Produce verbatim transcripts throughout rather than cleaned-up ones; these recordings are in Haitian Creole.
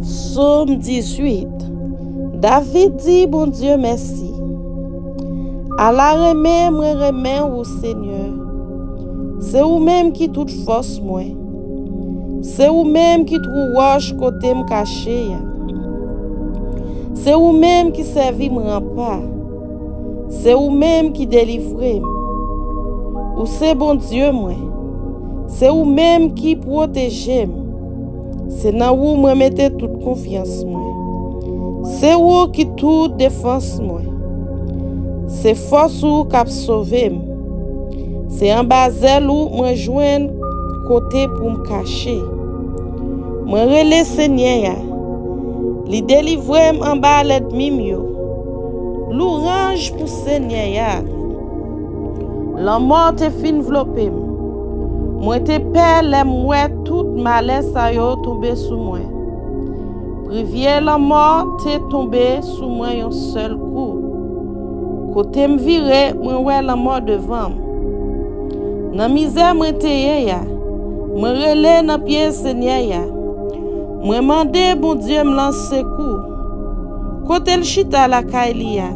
Sòm dizuit. David di Bondye mèsi. Ala renmen mwen renmen ou, Senyè. Se ou menm ki tout fòs mwen. Se ou menm ki twou wòch kote m kache a. Se ou menm ki sèvi m ranpa. Se ou menm ki delivre m. Ou se Bondye mwen. Se ou menm ki pwoteje m. Se nan ou mwen mete tout konfyans mwen. Se ou ki tout defans mwen. Se fòs ou k ap sove m. Se anba zèl ou mwen jwenn kote pou m kache. Mwen rele Senyè a. Li delivre m anba lènmi m yo. Louwanj pou Senyè a. Lanmò te fin vlope m. Mwen te pè lè m wè tout malè sa yo tonbe sou mwen. Privye lanmò te tonbe sou mwen yon sèl kou. Kote m vire, mwen wè lanmò devan m. Nan mizè mwen te ye a, mwen rele nan pye Senyè a. Mwen mande Bondye m lan sekou. Kote l chita lakay li a,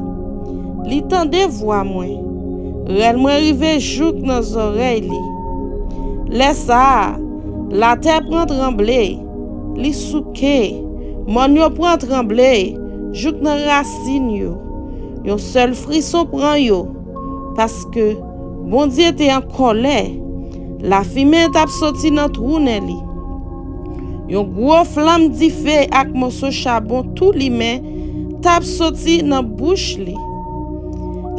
li tande vwa mwen. Rèl mwen rive jouk nan zòrèy li. Lè sa a, latè pran tranble, li souke, mòn yo pran tranble jouk nan rasin yo. Yon sèl frison pran yo, paske Bondye te an kòlè. Lafimen t ap soti nan twou nen li. Yon gwo flanm dife ak moso chabon tou limen t ap soti nan bouch li.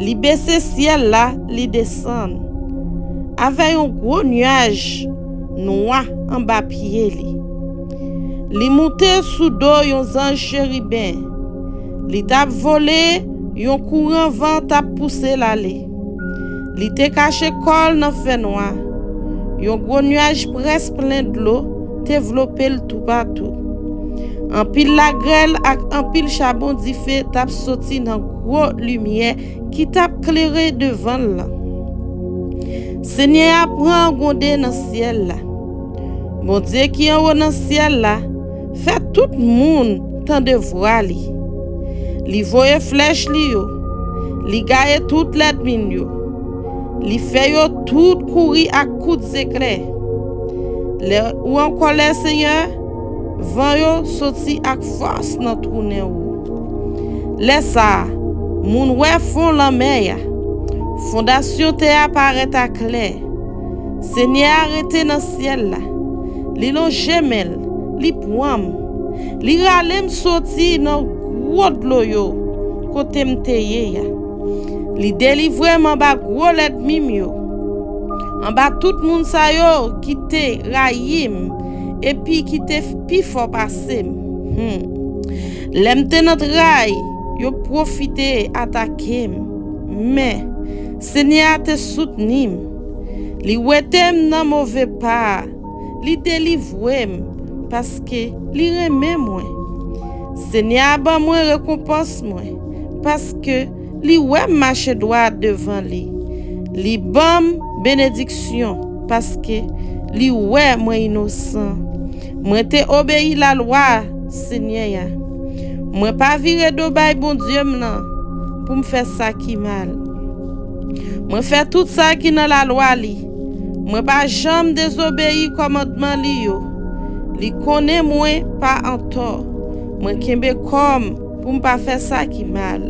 Li bese syèl la, li desann avè yon gwo nyaj nwa anba pye li. Li moute sou do yon zanj cheriben. Li t ap vole, yon kouran van t ap pouse l ale. Li te kache kò l nan fènwa. Yon gwo nyaj près plen dlo te vlope l toupatou. Anpil lagrèl ak anpil chabon dife t ap soti nan gwo limyè ki t ap klere devan l lan. Senyè a pran gwonde nan syèl la. Bondye ki anwo nan syèl la fè tout moun tande vwa li. Li voye flèch li yo. Li gaye tout lènmi l yo. Li fè yo tout kouri ak kout zeklè. Lè ou an kòlè, Senyè, van yo soti ak fòs nan twou nen ou. Lè sa a, moun wè fon lanmè a. Fondasyon tè a parèt aklè. Senyè a rete nan syèl la. Li lonje men l, li pran m. Li rale m soti nan gwo dlo yo, kote m te ye a. Li delivre m anba gwo lènmi m yo, anba tout moun sa yo ki te rayi m epi ki te pi fò pase m. Hmm. Lè m te nan tray, yo pwofite atake m. Men, Senyè a te soutni m. Li wete m nan move pa a. Li delivre m, paske li renmen mwen. Senyè a ban mwen rekonpans mwen, paske li wè m mache dwat devan li. Li ban m benediksyon, paske li wè mwen inosan. Mwen te obeyi lalwa Senyè a. Mwen pa vire do bay Bondye m nan pou m fè sa ki mal. Mwen fè tout sa ki nan lalwa li. Mwen pa janm dezobeyi kòmandman li yo. Li konnen mwen pa antò. Mwen kenbe kò m pou m pa fè sa ki mal.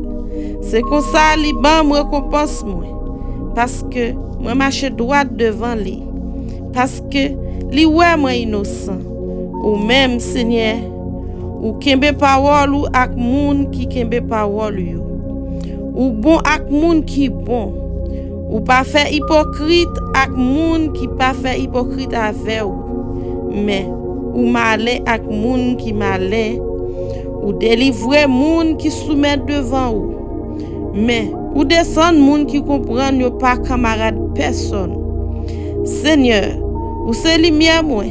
Se konsa li ban m rekonpans mwen, paske mwen mache dwat devan li, paske li wè mwen inosan. Ou menm, Senyè, ou kenbe pawòl ou ak moun ki kenbe pawòl yo. Ou bon ak moun ki bon. Ou pa fè ipokrit ak moun ki pa fè ipokrit avè w. Men, ou malen ak moun ki malen. Ou delivre moun ki soumèt devan ou. Men, ou desann moun ki konprann yo pa kanmarad pèsonn. Senyè, ou se limyè mwen.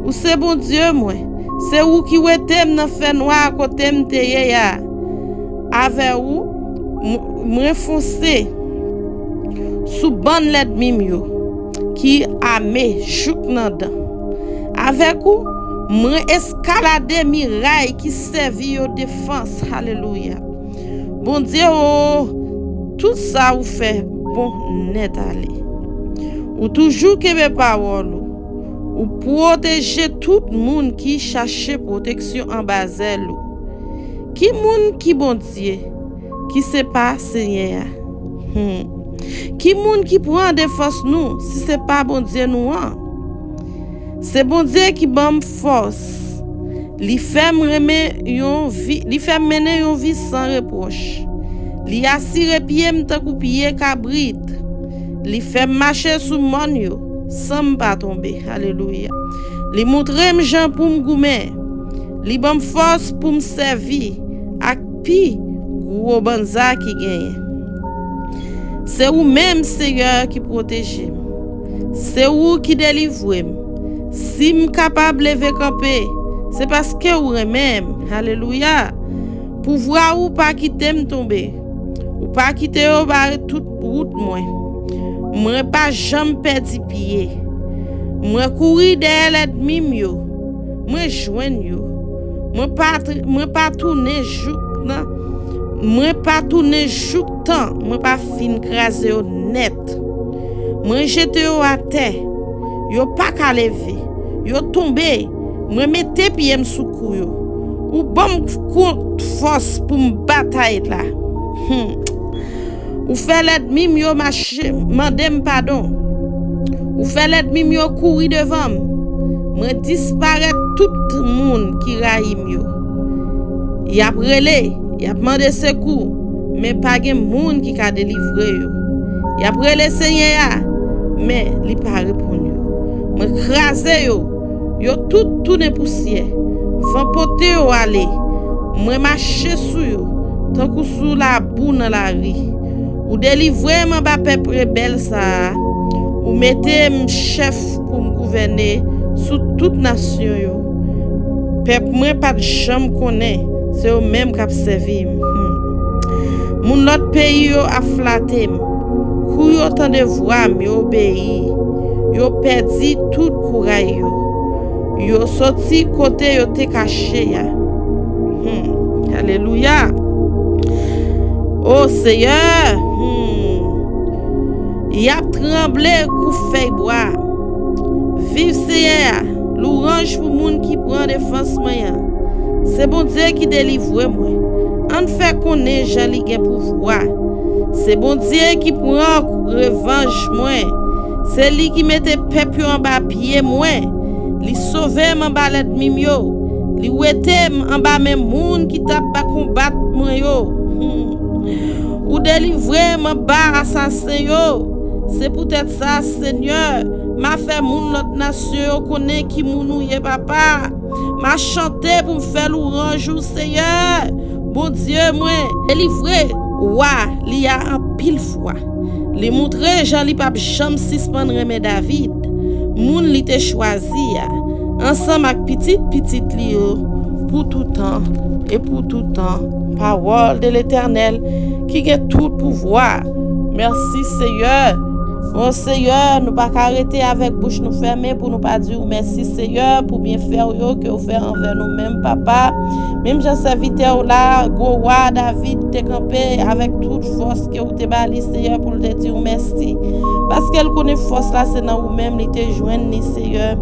Ou se Bondye mwen. Se ou ki wete m nan fènwa kote m te ye a. Avè ou, m-, mwen fonse sou bann lènmi m yo, ki ame jouk nan dan. Avèk ou, Mwen eskalade miray ki sèvi yo defans. Alelouya. Bondye o, tout sa ou fè bon nèt ale. Ou toujou kenbe pawòl ou. Ou pwoteje tout moun ki chache pwoteksyon anba zèl ou. Ki moun ki Bondye, ki se pa Senyè a? Hmm. Ki moun ki pran defans nou, si se pa Bondye nou an? Se Bondye ki ban m fòs. Li fè m renmen yon vi, li fè m mennen yon vi san repwòch. Li asire pye m tankou pye kabrit. Li fè m mache sou mòn yo san m pa tonbe. Alelouya. Li montre m jan pou m goumen. Li ban m fòs pou m sèvi ak pi gwo banza ki genyen. Se ou menm, Seyè, ki pwoteje m. Se ou ki delivre m. Si m kapab leve kanpe, se paske ou renmen m. Alelouya. Pouvwa ou pa kite m tonbe. Ou pa kite yo bare tout wout mwen. Mwen pa janm pèdi pye. Mwen kouri dèyè lènmi m yo. Mwen jwenn yo. Mwen pa, mwen pa tounen jouk nan, mwen pa tounen jouk tan mwen pa fin kraze yo nèt. Mwen jete yo atè. Yo pa ka leve. Yo tonbe. Mwen mete pye m sou kou yo. Ou ban m kout fòs pou m batay la. Hmm. Ou fè lènmi m yo mache, mande m padon. Ou fè lènmi m yo kouri devan m. Mwen disparèt tout moun ki rayi m yo. Y ap rele, y ap mande sekou, men pa gen moun ki ka delivre yo. Y ap rele Senyè a, men li pa reponn yo. Mwen kraze yo, yo tout tounen pousyè. Van pote yo ale. Mwen mache sou yo, tankou sou labou nan lari. Ou delivre m anba pèp rebèl sa a. Ou mete m chèf pou m gouvène sou tout nasyon yo. Pèp mwen pa t janm konnen, se yo menm k ap sèvi m. Hmm. Moun lòt peyi yo ap flate m. Kou yo tande vwa m, yo obeyi. Yo pèdi tout kouray yo. Yo soti kote yo te kache a. Hmm. Alelouya. O Seyè, hmm. Y ap tranble kou fèy bwa. Viv Seyè a, louwanj pou moun ki pran defans mwen an. Se Bondye ki delivre mwen. Ann fè konnen jan li gen pouvwa. Se Bondye ki pran revanj mwen. Se li ki mete pèp yo anba pye mwen. Li sove m anba lènmi m yo. Li wete m anba men moun ki t ap ba konbat mwen yo. Hmm. Ou delivre m anba asasen yo. Se poutèt sa, Senyè, m a fè moun lòt nasyon yo konnen ki moun ou ye, papa. M a chante pou m fè louwanj ou, Seyè. Bondye mwen, delivre wa li a anpil fwa. Li montre jan li p ap janm sispann renmen David, moun li te chwazi a, ansanm ak pitit pitit li yo, pou toutan e pou toutan. Pawòl de Letènèl ki gen tout pouvwa. Mèsi, Seyè. O Seyè, nou pa ka rete avèk bouch nou fèmen pou nou pa di w mèsi, Seyè, pou byenfè w yo ke w fè anvè nou menm, papa. Menm jan sèvitè w la, gwo wa David te kanpe avèk tout fòs ke w te ba li, Seyè, pou l te di w mèsi. Paske l konnen fòs la se nan ou menm li te jwenn li, Seyè.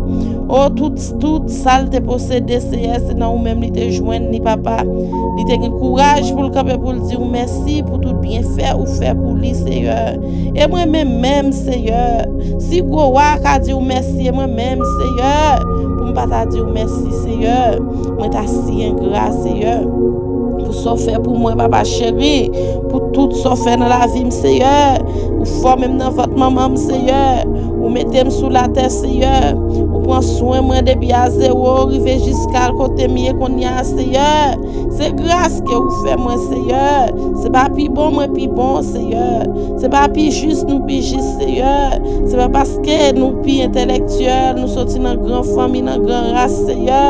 O, tout, tout sa l te posede, Seyè, se nan ou menm li te jwenn li, papa. Li te gen kouraj pou l kanpe pou l di w mèsi pou tout byenfè ou fè pou li, Seyè. E mwen menm menm, Seyè, si gwo wa ka di w mèsi, e mwen menm, Seyè, pou m pa ta di w mèsi, Seyè, mwen ta si engra, Seyè. Pou sa w fè pou mwen, papa cheri, pou tout sa w fè nan lavi m, Seyè. Ou fòme m nan vant manman m, Seyè. Ou mete m sou latè, Seyè. Ou pran swen mwen depi a zewo rive jiska kote m ye kounye a, Seyè. Se gras ke ou fè mwen, Seyè. Se pa pi bon mwen pi bon, Seyè. Se pa pi jis nou pi jis, Seyè. Se pa paske nou pi entèlektyèl, nou soti nan gran fanmi, nan gran ras, Seyè.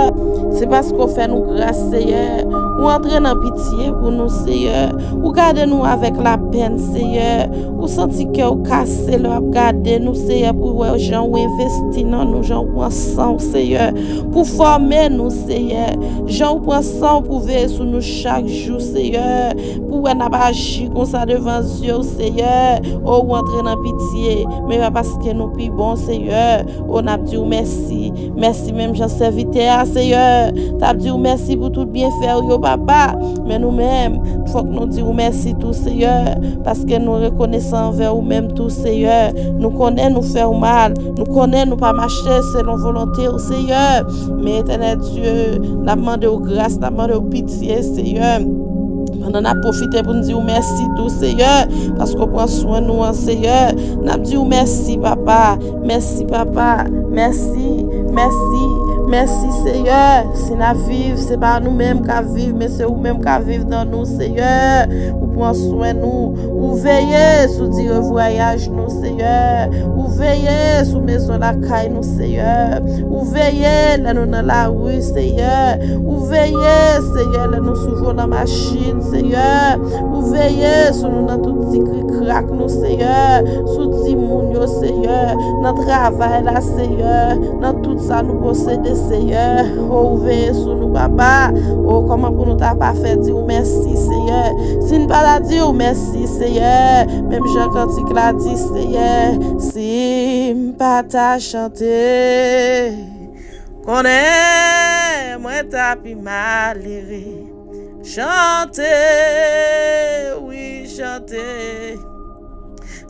Se paske w fè nou gras, Seyè. Ou antre nan pitye pou nou, Seyè. Ou gade nou avèk lapèn, Seyè. Ou santi kè w kase lè w ap gade nou, Seyè, pou w wè jan w envesti nan nou, jan w san w, Seyè, pou fòme nou, Seyè. Jan w pran san w pou veye sou nou chak jou, Seyè, pou wè n ap aji konsa devan zye w, Seyè. O, ou antre nan pitye, men pa paske nou pi bon, Seyè. O, n ap di w mèsi. Mèsi menm jan sèvitè a, Seyè, t ap di w mèsi pou tout byenfè w yo, papa. Men nou menm, fòk nou di w mèsi tou, Seyè, paske nou rekonesan anvè ou menm tou, Seyè. Nou konnen nou fè w mal, nou konnen nou pa mache selon volonte w, Seyè. Men, Etènèl Dye, n ap mande w gras, n ap mande w pitye, Seyè. Pandan n ap pwofite pou n di w mèsi tou, Seyè, paske w pran swen nou an, Seyè. N ap di w mèsi, papa. Mèsi, papa. Mèsi, mèsi, mèsi, Seyè. Si n ap viv, se pa nou menm k ap viv, men se ou menm k ap viv nan nou, Seyè. Ou pran swen nou. Ou veye sou dire vwayaj nou, Seyè. Ou veye sou mezon lakay nou, Seyè. Ou veye lè nou nan lari, Seyè. Ou veye, Seyè, lè nou sou volan machin, Seyè. Ou veye sou nou nan tout ti krikrak nou, Seyè. Sou timoun yo, Seyè. Nan travay la, Seyè. Nan tout sa nou posede, Seyè. O, ou veye sou nou, papa. O, kòman pou nou ta pa fè di w mèsi, Seyè? Si n pa ta di w mèsi, Seyè, menm jan kantik la di, Seyè, si m pa ta chante, konnen mwen ta pi malere. Chante, wi, chante.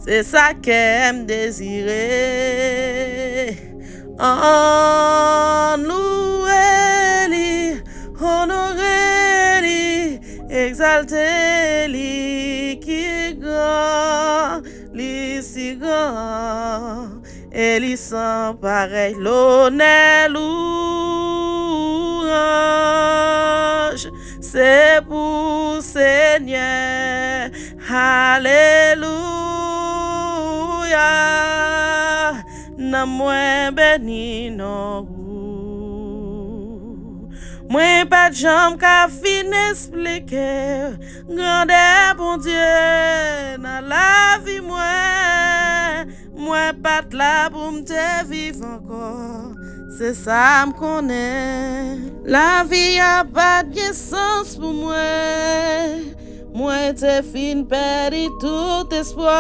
Se sa kè m dezire. Ann louwe li, onore li, egzalte li ki gran, li si gran, e li san parèy. Lonè, louanj, se pou Senyè. Alelouya, nanm mwen beni non ou. Mwen pa t janm ka fin esplike grandè Bondye nan lavi mwen. Mwen pa t la pou m te viv ankò. Se sa m konnen. Lavi a pa t gen sans pou mwen. Mwen te fin pèdi tout espwa.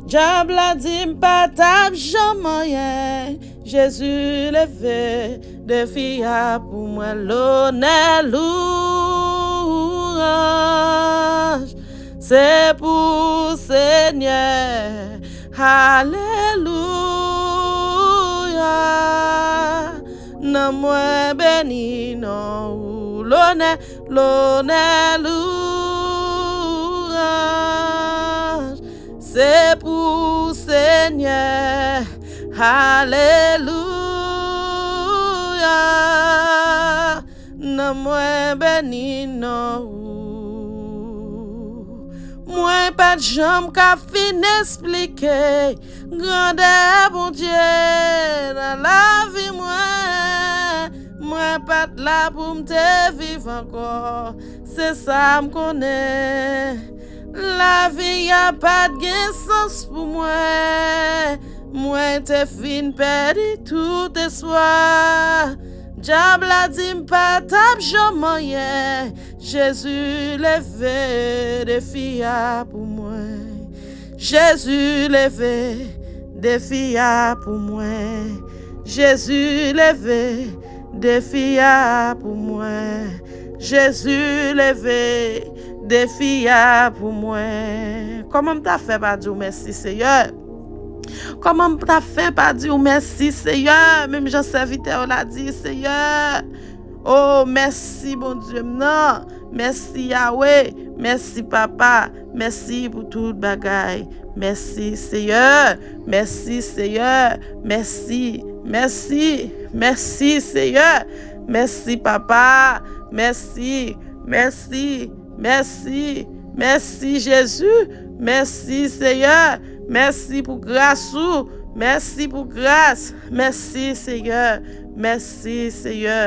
Dyab la di m pa t ap janm anyen. Jezi leve defi a pou mwen. Lonè, louanj, se pou Senyè. Alelouya, nanm mwen beni non ou. Lonè, lonè, louanj, se pou Senyè. Alelouya, nanm mwen beni non ou. Mwen pa t janm ka fin esplike grandè Bondye nan lavi mwen. Mwen pa t la pou m te viv ankò. Se sa m konnen. Lavi a pa t gen sans pou mwen. Mwen te fin pèdi tout espwa. Dyab la di m pa t ap janm anyen. Jezi leve defi a pou mwen. Jezi leve defi a pou mwen. Jezi leve defi a pou mwen. Jezi leve defi a pou mwen. Kòman m ta fè pa di w mèsi, Seyè? Kòman m ta fè pa di w mèsi, Seyè? Menm jan sèvitè w la di, Seyè. O, mèsi, Bondye m nan. Mèsi, Yawe. Mèsi, Papa. Mèsi pou tout bagay. Mèsi, Seyè. Mèsi, Seyè. Mèsi, mèsi, mèsi, Seyè. Mèsi, Papa. Mèsi, mèsi, mèsi, mèsi, Jezi. Mèsi, Seyè. Mèsi pou gras ou. Mèsi pou gras. Mèsi, Seyè. Mèsi, Seyè.